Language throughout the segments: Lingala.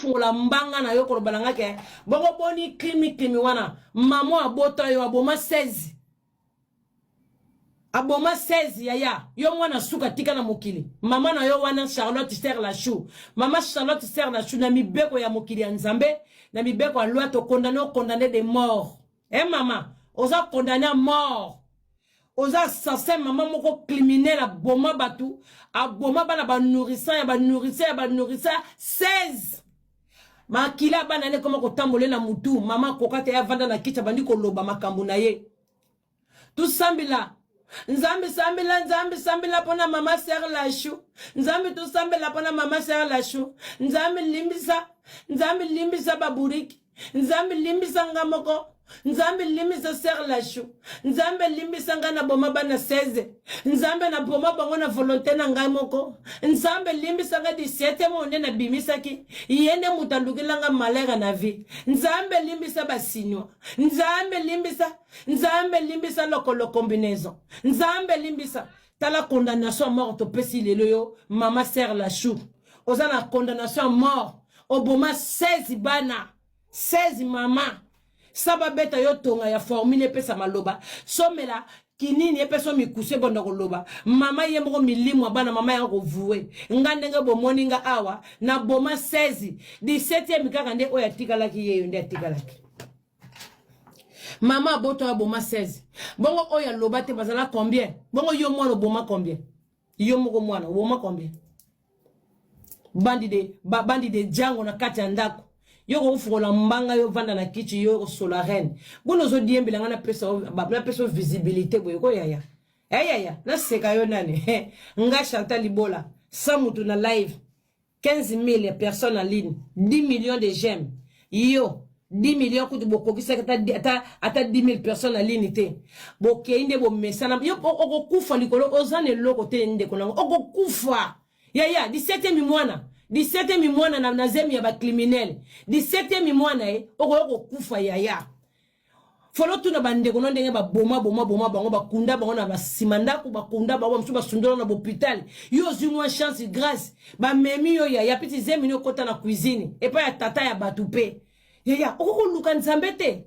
Okofungola mbanga na yo koloba na nga ke bongo boni krimi krimi wana mama abota yo aboma 16 aboma 16 yaya yo mwana suka tika na mokili mama na yo wana Charlotte Serre la chou mama Charlotte Serre la chou na mibeko ya mokili ya Nzambe na mibeko ya loi to condamné o condamné de mort eh mama oza condamné à mort. Oza assassin mama moko criminel aboma batu aboma bana ba nourrissant ya ba nourrissant ya ba nourrissant 16 makila bana ne koma kotambola na mutu mama akoka te avanda na kiti abandi koloba makambo na ye tusambila nzambe sambela nzambe sambela mpona mama sere lashu nzambe tosambela mpona mama sere lashu nzambe limbisa nzambe limbisa baburiki Nzambe limbisa nga moko. Nzambe limbisa sœur Lachou. Nzambe limbisa nga na boma bana 16. Nzambe na boma bango na volonté na ngai moko. Nzambe limbisa nga 17 mo nde na bimisaki. Ye nde moto alukela nga malheur na vie. Nzambe limbisa ba sinois. Nzambe limbisa. Nzambe limbisa lokolo combinaison. Nzambe limbisa. Tala condamnation à mort topesi lelo yo mama sœur Lachou. Oza na condamnation à mort. Oboma 16 bana, 16 mama. Sa babeta yo tonga ya formule epesa maloba. Somela kinini epesa mikuse bonda koloba. Mama ye moko milimo bana mama ya kovouer. Nga ndenge bomoni nga awa na boma 16, 17e kaka nde oyo atikalaki yeyo nde atikalaki. Mama aboto aboma 16. Bongo oyo aloba te bazala combien? Bongo yo mwana oboma combien? Yo moko mwana oboma combien? Bandi de ba bandi de django na kati ya ndako. Yo kofukola mbanga yo vanda na kiti yo kosola reine. Bono zo diembela nga na pesa na pesa visibilité boye ko yaya. Eh yaya, na seka yo nani? Nga Chantal Libola, sans mutu na live. 15 000 personnes en ligne, 10 millions de j'aime. Yo, 10 millions kutu bokokisaki ata, ata, ata 10 000 personnes en ligne te. Bokei nde bomesana. Yo okokufa likolo oza na eloko te ndeko nango. Okokufa. Yaya, 17e mwana. 17e mwana na, na zemi ya ba criminel. 17e mwana ye okoya kokufa yaya. Folo tuna bandeko no ndenge baboma boma boma bango bakunda bango na basima ndako bakunda bango bamosusu basundola na bopital yo ozwi mwa chance grâce bamemi yo yaya piti zemi no ekota na cuisine epai ya tata ya bato mpe yaya okoki koluka nzambe te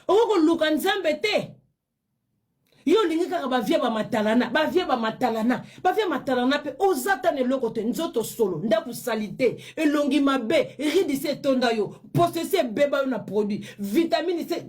okoki koluka nzambe te. Yo olingi kaka ba vie ba matalana, ba vie ba matalana, ba vie matalana pe oza ta na eloko te, nzoto solo, ndaku salite, elongi mabe, ride se etonda yo, poso esi ebeba yo na produit, vitamine se.